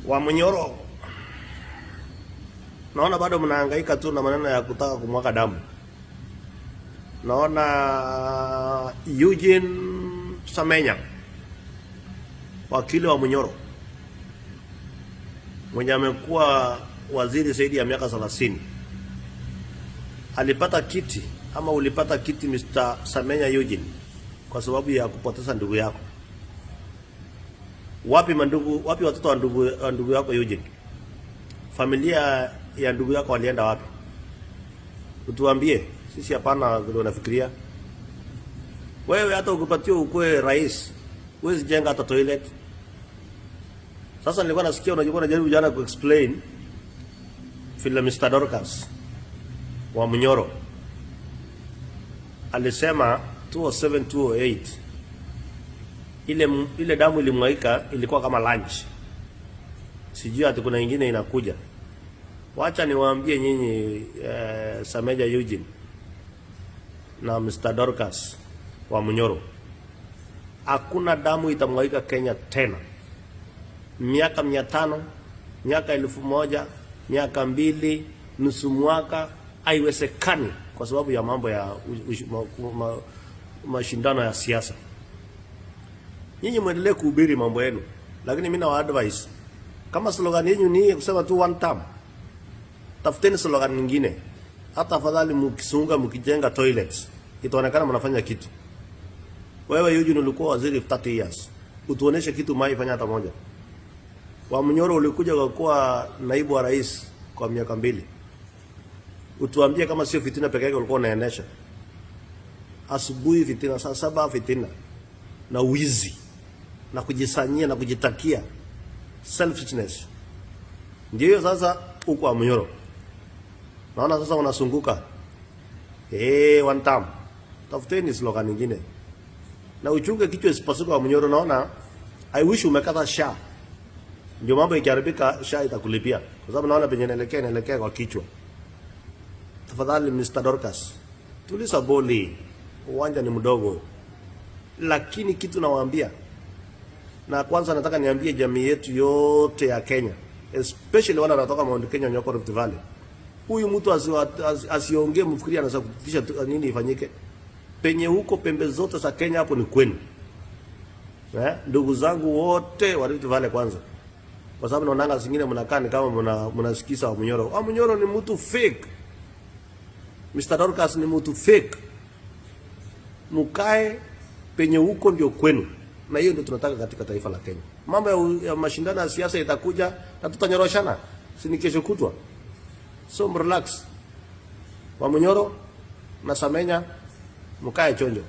Wamunyoro, naona bado mnahangaika tu na maneno ya kutaka kumwaga damu. Naona Eugene Samenya, wakili wa Munyoro mwenye amekuwa waziri zaidi ya miaka 30 alipata kiti ama ulipata kiti Mr. Samenya Eugene kwa sababu ya kupoteza ndugu yako. Wapi mandugu, wapi watoto wa ndugu yako Eugene? Familia ya ndugu yako walienda wapi? Utuambie sisi, hapana vile unafikiria wewe. Hata ukipatiwa ukuwe rais, huwezi jenga hata toilet. Sasa nilikuwa nasikia unajua unajaribu jana ku explain vile Mr. Dorcas wa Munyoro alisema 207 208 ile damu ilimwaika ilikuwa kama lunch, sijui ati kuna ingine inakuja. Wacha niwaambie nyinyi Sameja Eugene na Mr. Dorcas wa Munyoro, hakuna damu itamwaika Kenya tena. Miaka 500, miaka 1000, miaka 2, nusu mwaka, haiwezekani kwa sababu ya mambo ya mashindano ya siasa. Nyinyi mwendelee kuhubiri mambo yenu, lakini mimi na advise kama slogan yenu ni kusema tu one term, tafuteni slogan nyingine. Hata afadhali mkisunga mkijenga toilets, itaonekana mnafanya kitu. Wewe Eugene ulikuwa waziri 30 years, utuoneshe kitu umeifanya hata moja. Wamunyoro ulikuja kwa kuwa naibu wa rais kwa miaka 2, utuambie kama sio fitina peke yake ulikuwa unaendesha. Asubuhi fitina, saa 7 fitina na wizi na kujisanyia na kujitakia selfishness. Ndio hiyo sasa huko Wamunyoro. Naona sasa wanasunguka. One term. Tafuteni slogan nyingine. Na uchunge kichwa isipasuke Wamunyoro, naona I wish umekata SHA. Ndio mambo ikiharibika SHA itakulipia. Kwa sababu naona penye inaelekea kwa kichwa. Tafadhali Mr. Dorcas, tuliza boli. Uwanja ni mdogo. Lakini kitu nawaambia, na kwanza nataka niambie jamii yetu yote ya Kenya, especially wale wanatoka Mount Kenya, Nyoko, Rift Valley. Huyu mtu asiongee mfikirie anaweza kutisha nini ifanyike. Penye huko pembe zote za Kenya hapo ni kwenu. Eh, ndugu zangu wote wa Rift Valley kwanza. Kwa sababu naonanga zingine mnakaa ni kama mnasikiza Wamunyoro. Wamunyoro ni mtu fake. Mr. Dorcas ni mtu fake. Mukae penye huko ndio kwenu. Na hiyo ndio tunataka katika taifa la Kenya. Mambo ya mashindano ya siasa itakuja na tutanyoroshana. Si ni kesho kutwa. So relax. Wamunyoro na Samenya mkae chonjo.